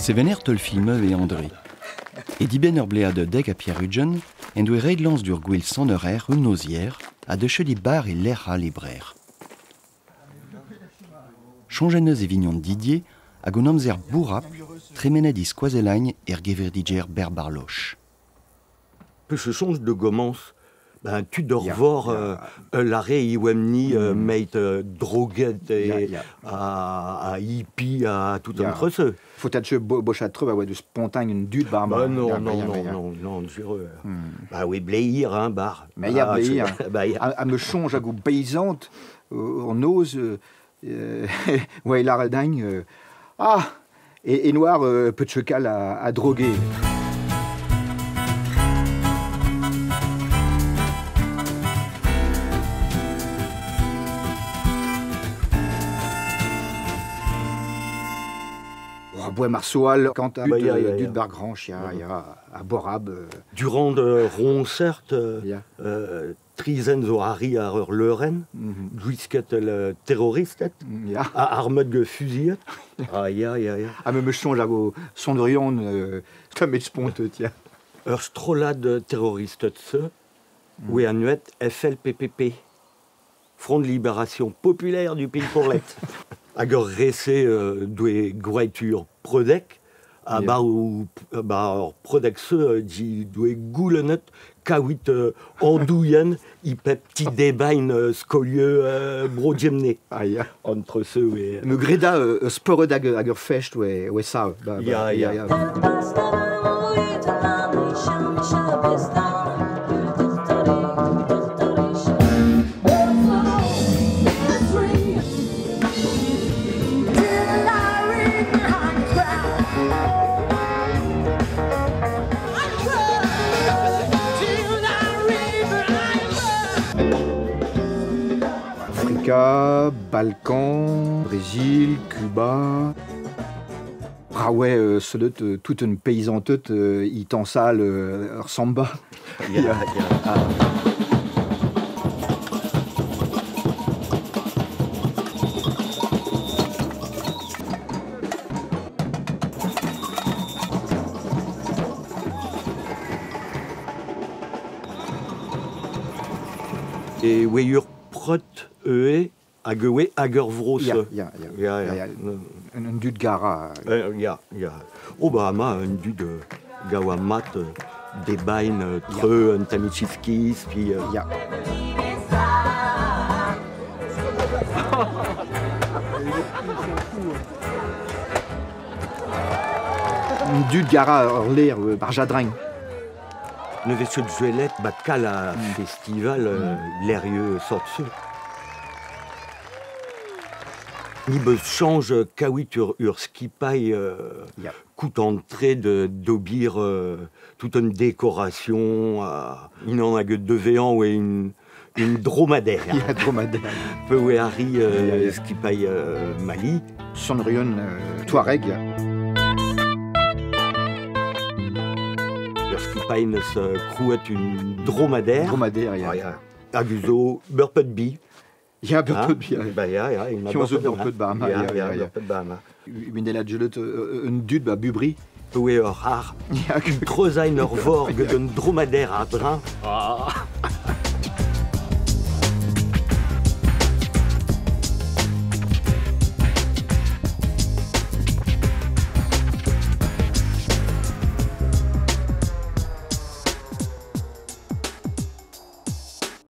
Sevener teulfilmeu e André. E dibenn ur blead dek ha pevar-ugent en doe ret lañs d'ur gwel soner un nozier ha deuchet e bar e lec'h all e Brer. Soñj en deus e vignon Didier hag un amzer bourrapl tremenet e skoazellagn er gevredigezh Berbarloch. Pe se soñj de gomañs ben, tud ur vor lare iwemni meit droget e a hippie a tout an treuseu. Faut être bochat treu, ouais, de spontagne une dud bar. Bah non, non, non, non, non, jure. Bah oui, bleir, hein, bar. Mais ya, bleir. A me songe hag o paysante, on ose, ouais, la dingue. Ah, et noir, peu de checal à droguer. Bois Marsoal, quant à du bar grand chien, il y a à Borab. Durant Roncert, trizen zo arri ar ur leuren, gwisket le terroristet, a armet ge fusillet. Ah ya, ya, ya. Ah, me songe hag o sondrion, tamet spont, tiens. Ur strollad terroristet se, oe anuet FLPPP, Front de Libération Populaire du Pays Pourlet. Hag ur rese doe gwraitur predek, a ba ur predek se di doe goulennet kaouit andouillen i pep ti debain skolieu bro djemne. Ah ya. Entre se oe... Me greda sporet hag ur fest oe sa. Ya, ya. Afrika, Balkan, Brésil, Cuba. Ah ouais, ce doit toute une paysante i tansal ur samba. Ya, ya. E oe ur prot eue hag oe hag ur vro se. Ya, ya, ya. Un dud gara. Ya, ya. O ba ama un dud gaoa mat debain treu un tamichiskis, pi... Ya. Un dud gara ur ler bar jadreñ. Ne vez ket zuelet bat kal a festival l'erieu sort se. Ni beus change kaouit ur skipailh kout entrée de d'obir toute une décoration il en hag devean oe une dromadaire. Ya, dromadaire. Peu oe arri skipailh Mali. Sonrion Touareg. Ur skipailh neus krouet une dromadaire. Dromadaire, ya. Hag zo burpet bi. Ya, burpet bi. Ba ya, ya. Ki zo burpet ba ama. Ya, ya, burpet ba ama. Winela djelet un dud ba bubri. Oe ur ar. Treuzain ur vor gant un dromadaire a drin. Ah.